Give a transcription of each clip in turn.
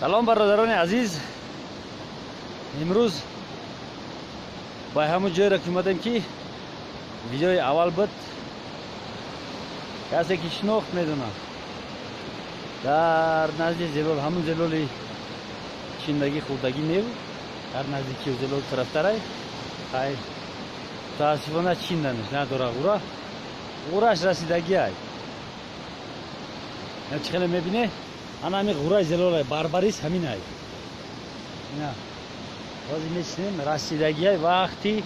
Салом бародарони азиз. Имрӯз ба ҳамон ҷойро ки омадем, ки видеои аввал буд, касе ки шинохт медонад, дар назди зелол, ҳамон зелоли чиндагӣ хурдагӣ нев, дар наздики зелол тарафтарай. Хайр, мутаассифона чинданаш надора, ғура ғураш расидагӣ ай. Чӣ хеле мебине, ана ҳамин ғураи зелолай, барбарис ҳамин ай. Ина ҳозир мечинем, расидагиай вақти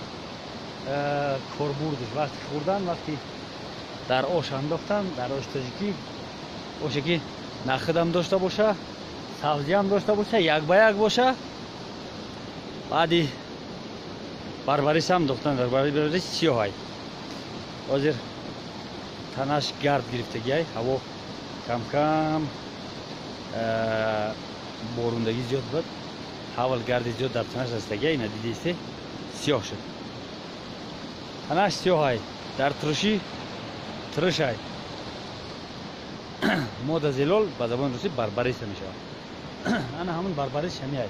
корбурдаш, вақти хӯрдан, вақти дар ош андохтан, дар ош тоҷикӣ, оше ки нахидам дошта боша, сабзиам дошта боша, як ба як боша. Баъди барбарисам дохтан, дар барбарис сиёҳай. Ҳозир танаш гард гирифтагиай, ҳаво кам-кам борундагӣ зиёд буд, ҳавал гарди зиёд дар танаш растагиай. Ина дидисте, сиёҳ шуд, танаш сиёҳай, дар турушӣ турушай. Мода зелол ба забони русӣ барбариса мешавад. Ана ҳамон барбарис ҳамиай.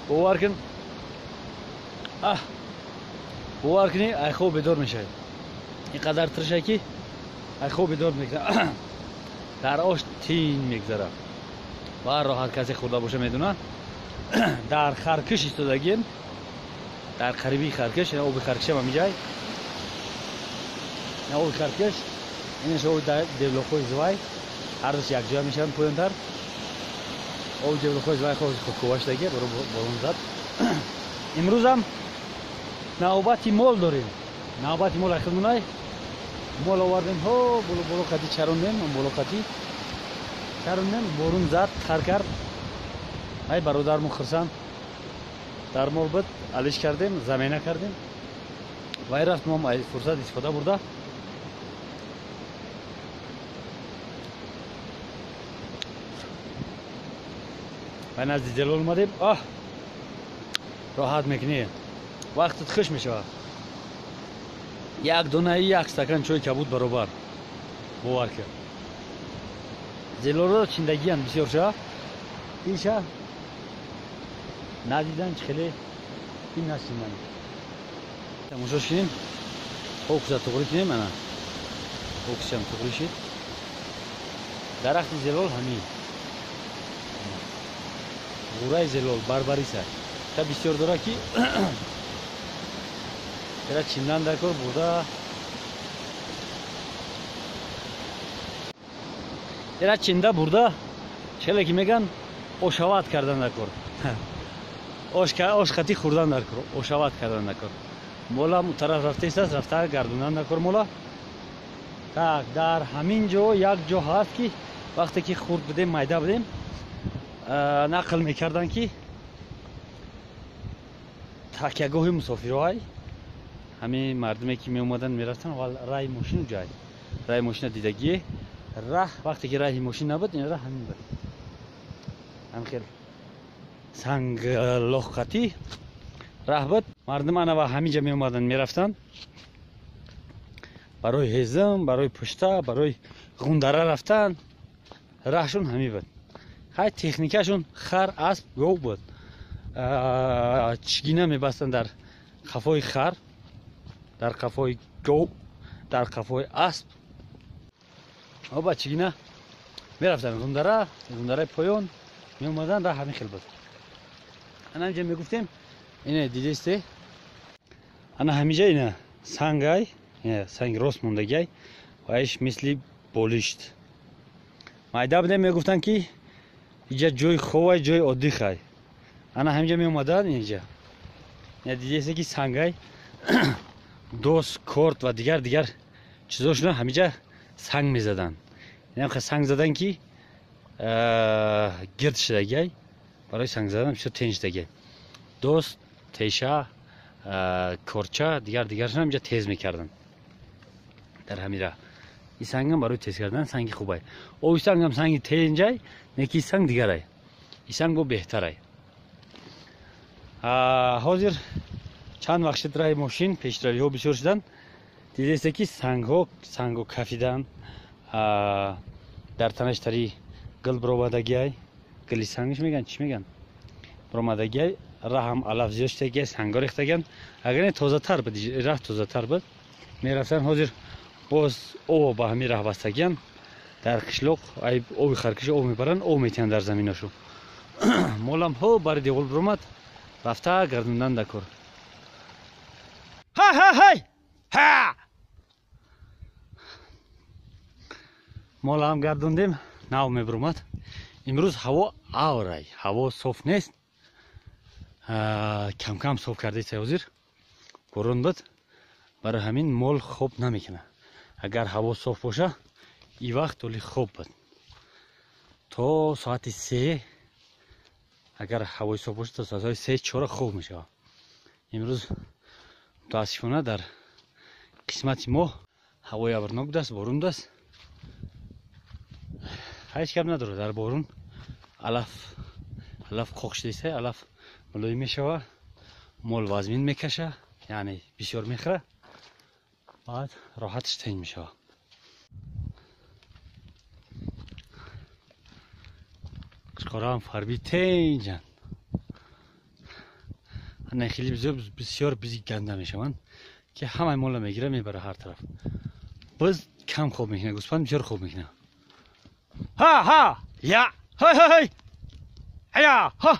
Бовар кун, аҳ, бовар кунӣ, айхоб бедор мешавед. Ин қадар турушай ки айхоб бедор мекунад. Дар ош тин мегзарад ва роҳат касе хӯрда боша медонад. Дар харкиш истодагием, дар қариби харкиш, оби харкишам ҳамиҷай, оби харкиш, инаш оби девлоқҳои звай, ҳардуш якҷоя мешаванд поёнтар. Оби девлоқҳои звай хоккува шудаги, борон зад. Имрӯзам навбати мол дорем, навбати мол ахилмунай. Мол овардем, ҳо боло боло қати чарондем, боло қати чарондем, борун зад, тар кард. Ай бародармон хурсанд дар мол буд, алиш кардем, замена кардем. Вай рафт, мо фурсат истифода бурда вай назди зелол омадем. Оҳ, роҳат мекунӣ, вақтат хуш мешавад. Як донаи як стакан чойи кабуд баробар, бовар кун. Зелолро чиндагиянд бисёр ша, иша надидан, чӣ хеле ин нашиндан. Тамошош кунем, фокуса туғрӣ кунем. Ана фокусам туғрӣ шид. Дарахти зелол ҳамин ғураи зелол барбариса та бисёр дора ки ера чиндан дар кор бурда, ера чинда бурда, челе ки меган, ошават кардан дар кор, ош қати хӯрдан дар кор, ошават кардан дар кор. Мола тараф рафтаистааст, рафта гардондан дар кор мола. Так, дар ҳамин ҷо як ҷо ҳаст ки вақте ки хурд будем, майда будем, нақл мекарданд ки такягоҳи мусофироай, ҳамин мардуме ки меомаданд мерафтанд, аввал раҳи мошин ҷай, раҳи мошина дидагие, раҳ вақте ки раҳи мошин набуд, ин раҳ ҳамин буд, ҳамин хел санглоққатӣ раҳ буд. Мардум ана ва ҳамин ҷа меомаданд мерафтанд барои ҳезм, барои пушта, барои ғундара рафтан, раҳшон ҳамин буд. Хай техникашон хар, асп, гов буд. Чигина мебастанд дар қафои хар, дар қафои гов, дар қафои асп. Оба чигина мерафтанд ғундара, ғундараи поён меомаданд, раҳ ҳамин хел буд. Ана ҳаминҷа мегуфтем, ина дидесте, ана ҳаминҷа ина сангай, санги рост мондагиай, ваиш мисли болишт. Майда будем, мегуфтанд ки иҷа ҷои ховай, ҷои отдыхай. Ана ҳаминҷа меомаданд, инҷа ина дидесте ки сангай, дос, корт ва дигар дигар чизошона ҳаминҷа санг мезаданд. Инам санг задан ки гирд шудагиай, барои санг задан бисёр тен шудагиай. Дос, теша, корча, дигар дигаршон ҳаминҷа тез мекарданд дар ҳамин раҳ. Ин сангам барои тез кардан санги хубай. Оби сангам санги тенҷай, неки санг дигарай. Ин санг бо беҳтарай. Ҳозир чанд вақт шуд раҳи мошин, пешравиҳо бисёр шуданд. Дидесте ки сангҳо сангҳо кафидан, дар танаш тари гил баромадагиай, гили сангш меган, чӣ меган? Баромадагиай, раҳам алаф зиёд шудагиай, сангҳо рехтагиан. Агар не тозатар буд, раҳ тозатар буд. Мерафтан ҳозир боз об ба ҳамин раҳ бастагиан. Дар қишлоқ ай оби харкиш об мебаранд, об метиҳанд дар заминашу. Молам ҳо бари девол баромад, рафта гардондан дар кор. Ҳай ҳай ҳай! Ҳа! Молам гардондем, нав мебаромад. Имрӯз ҳаво аврай, ҳаво соф нест. Кам-кам соф кардеса ҳозир. Борон буд. Барои ҳамин мол хоб намекунад. Агар ҳаво соф боша, и вақт оли хоб буд. То соати 3 агар ҳавои соф боша, то соати 3-4 хоб мешавад. Имрӯз мутаассифона дар қисмати мо ҳавои абрнок будааст, борон будааст. Ҳеҷ гап надорад, дар борон алаф қоқ шудааст, алаф мулоим мешавад, мол вазмин мекаша, яъне бисёр мехӯрад, баъд роҳаташ таъин мешавад. Қишқораам фарби тенҷан. Ана хеле бисёр бизи ганда мешаванд, ки ҳамаи молро мегирад, мебарад ҳар тараф. Биз кам хоб мекунад, гӯспанд бисёр хоб мекунад. Ҳа ҳа я ҳай ҳай ҳай ҳая ҳа.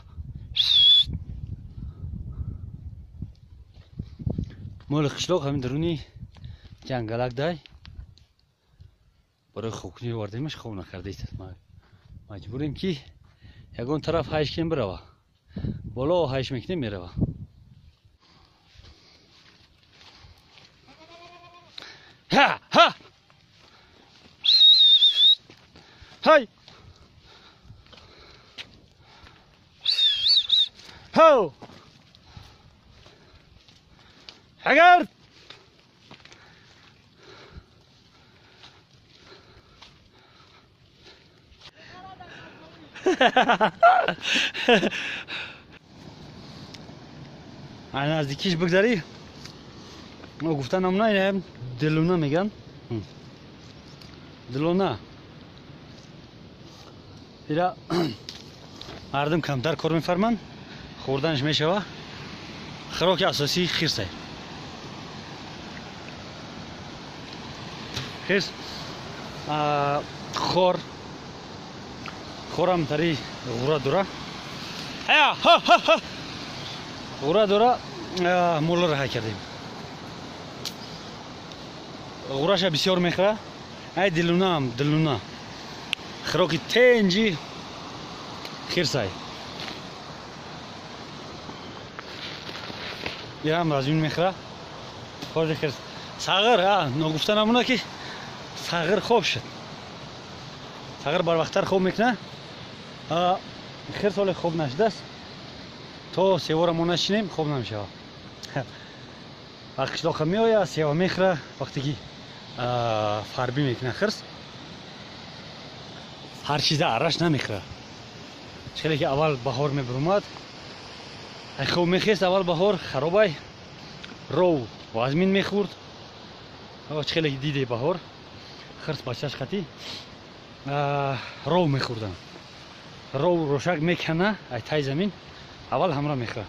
Моли қишлоқ ҳамин даруни ҷангалак дай. Барои хобкунӣ овардемаш, хоб накардааст. Маҷбурем ки ягон тараф ҳайш кунем бирава. Боло ҳайш мекунем мерава. Ҳа ҳа ҳай ҳо ҳагард. Ай наздикиш бигзарӣ, гуфта намуна ина дилуна меган. Дилуна. Ира мардум камтар кор мефарманд, хӯрданаш мешава. Хӯроки асосӣ хирсай. Хирс хор хорам тари ғура дура. Ғура дура молро раҳа кардем. Ғураша бисёр мехӯра. Ай дилунаам, дилуна. Хӯроки тенҷи хирсай. Ирам размин мехӯра. Хори хирс. Сағир, ногуфта намуна ки сағир хоб шуд. Сағир барвақттар хоб мекунад. Хирс ҳоле хоб нашудааст. То севора мо нашинем, хоб намешавад. Ба қишлоқа меояд, сева мехӯра, вақте ки фарбӣ мекунад хирс. Ҳар чиза арраш намехӯра. Хеле ки аввал баҳор мебурумад, хоб мехест, аввал баҳор харобай, ров вазмин мехӯрд. Хеле ки диде баҳор, хирс бачаш қатӣ ров мехӯрданд. Ров рошак мекана ай тай замин, аввал ҳамра мехӯрад.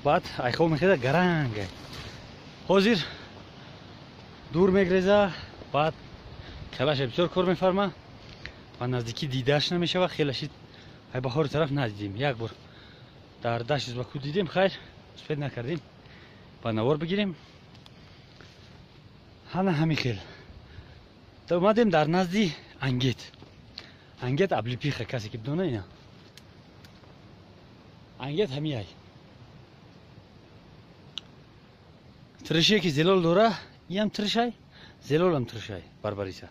Баъд ай хоб мехеза гаранг. Ҳозир дур мегреза, баъд калаша бисёр кор мефарма ва наздикӣ дидааш намешава. Хелаши ай баҳори тараф надидем. Як бор дар дашти Узбаку дидем, хайр успед накардем ба навор бигирем. Ҳана ҳамин хел. Омадем дар назди ангет. Ангет облепиха, касе ки бидона ина. Ангет ҳамин ай. Тиришие ки зелол дора, иам тиришай, зелолам тиришай, барбариса.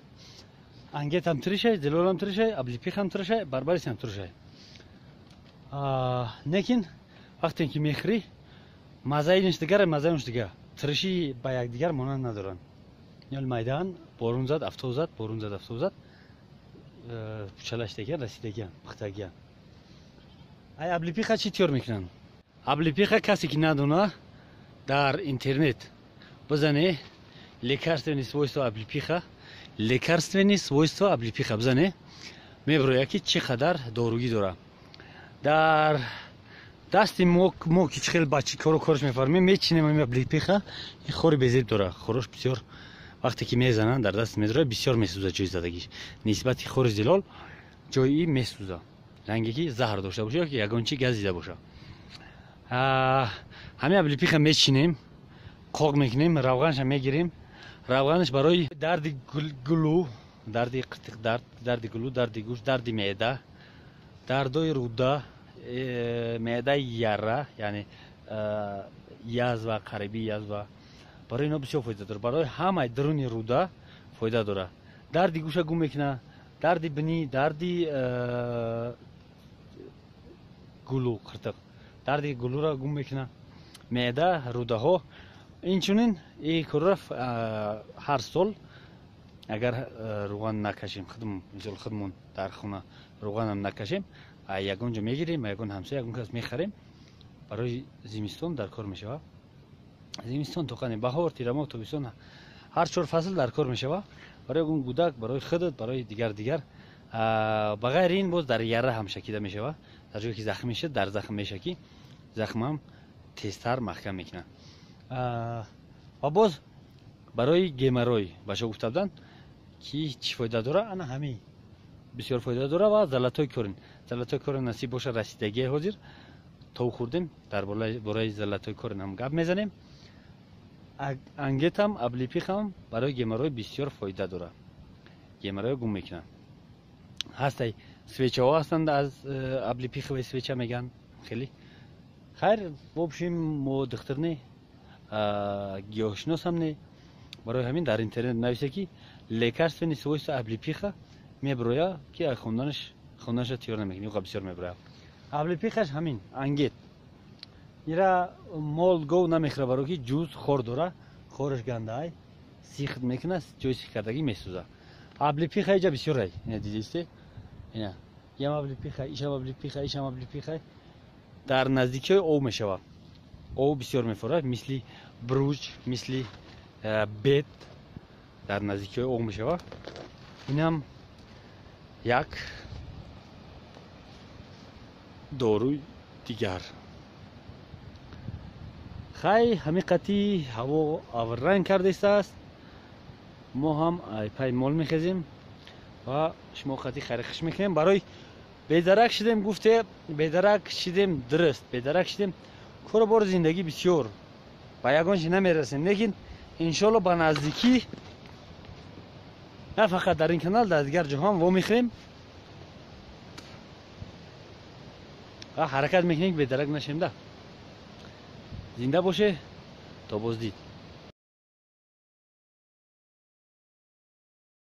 Ангетам тиришай, зелолам тиришай, облепихам тиришай, барбарисам тиришай. Лекин вақте ки мехӯрӣ, маззаи инаш дигар, маззаи онаш дигар. Тиришӣ ба якдигар монанд надоранд. Ниёл майдан, борон зад, афтоб зад, борон зад, афтоб зад. Пучалаштагиан, расидагиан, пухтагиан. Ай облепиха чӣ тиёр мекунанд? Облепиха касе ки надона, дар интернет Бизане лекарственные свойства облепиха, лекарственные свойства облепиха бизане, меброяд, ки чӣ қадар доругӣ дорад. Дар дасти мо, ки чӣ хел бачи кору корш мефармем, мечинем ами облепиха. Ин хори безеб дора, хорош бисёр, вақте ки мезананд, дар даст медорад, бисёр месӯза ҷои задагиш. Нисбати хори зилол ҷои месӯза, ранге ки заҳр дошта боша ё ки ягон чи газида боша. Ҳамин облепиха мечинем, қоқ мекунем, равғанша мегирем. Равғанаш барои дарди гулу, дарди қитиқ, дард, дарди гулу, дарди гӯш, дарди меъда, дардои рӯда, меъдаи яра, яъне язва, қариби язва, барои ино бисёр фоида дорад. Барои ҳамаи даруни рӯда фоида дорад. Дарди гӯша гум мекунад, дарди бинӣ, дарди гулу, қиртиқ, дарди гулуро гум мекунад, меъда, рӯдаҳо. Инчунин и корро ҳар сол агар рӯған накашем худмон, мисол, худмон дар хона рӯғанам накашем, ягон ҷо мегирем, ягон ҳамсоя, ягон кас мехарем, барои зимистон дар кор мешавад. Зимистон тоқане, баҳор, тирамоҳ, тобистон, ҳар чор фасл дар кор мешавад, барои ягон гудак, барои худат, барои дигар дигар. Ба ғайри ин, боз дар яра ҳам шакида мешавад. Дар ҷое ки захм мешавад, дар захм мешакӣ, захмам тезтар маҳкам мекунад. Ва боз барои геморрой бача гуфта буданд, ки чӣ фоида дора. Ана ҳамин бисёр фоида дора. Ва золотой корень, золотой корень насиб боша, расидагие. Ҳозир тов хӯрдем, дар бораи золотой корень ҳам гап мезанем. Ангетам, облепихам барои геморрой бисёр фоида дорад, геморрой гум мекунад. Ҳастай свечаҳо ҳастанд аз облепиховая свеча мегӯянд. Хеле хайр, в общем, мо духтур не, гиёҳшиносам не. Барои ҳамин дар интернет нависе, ки лекарственные свойства облепиха, меброя, ки хонданаш, хонданаша тиёр намекунӣ, оқа бисёр меброя. Облепихаш ҳамин ангет. Ира мол, гов намехӯра, баро ки ҷуз хор дора, хораш гандаай, сихт мекуна, ҷои сих кардагӣ месӯза. Облепиха иҷа бисёрай, ина дидисте, ина ям облепиха, ишам облепиха, ишам облепиха. Дар наздикиҳои об мешавад, об бисёр мефорад, мисли бруч, мисли бед дар наздикиҳои об мешавад. Инам як доруи дигар. Хай, ҳамин қати ҳаво авранг кардастааст, мо ҳам пай мол мехезем ва шумо қати хайрхиш мекунем. Барои бедарак шидем гуфте, бедарак шидем, дуруст бедарак шидем. Кору бори зиндагӣ бисёр, ба ягон чи намерасем, лекин иншоалло ба наздикӣ на фақат дар ин канал, дар дигар ҷоҳам вомехӯрем ва ҳаракат мекунем, ки бедарак нашем. Да зинда боше, то боздид.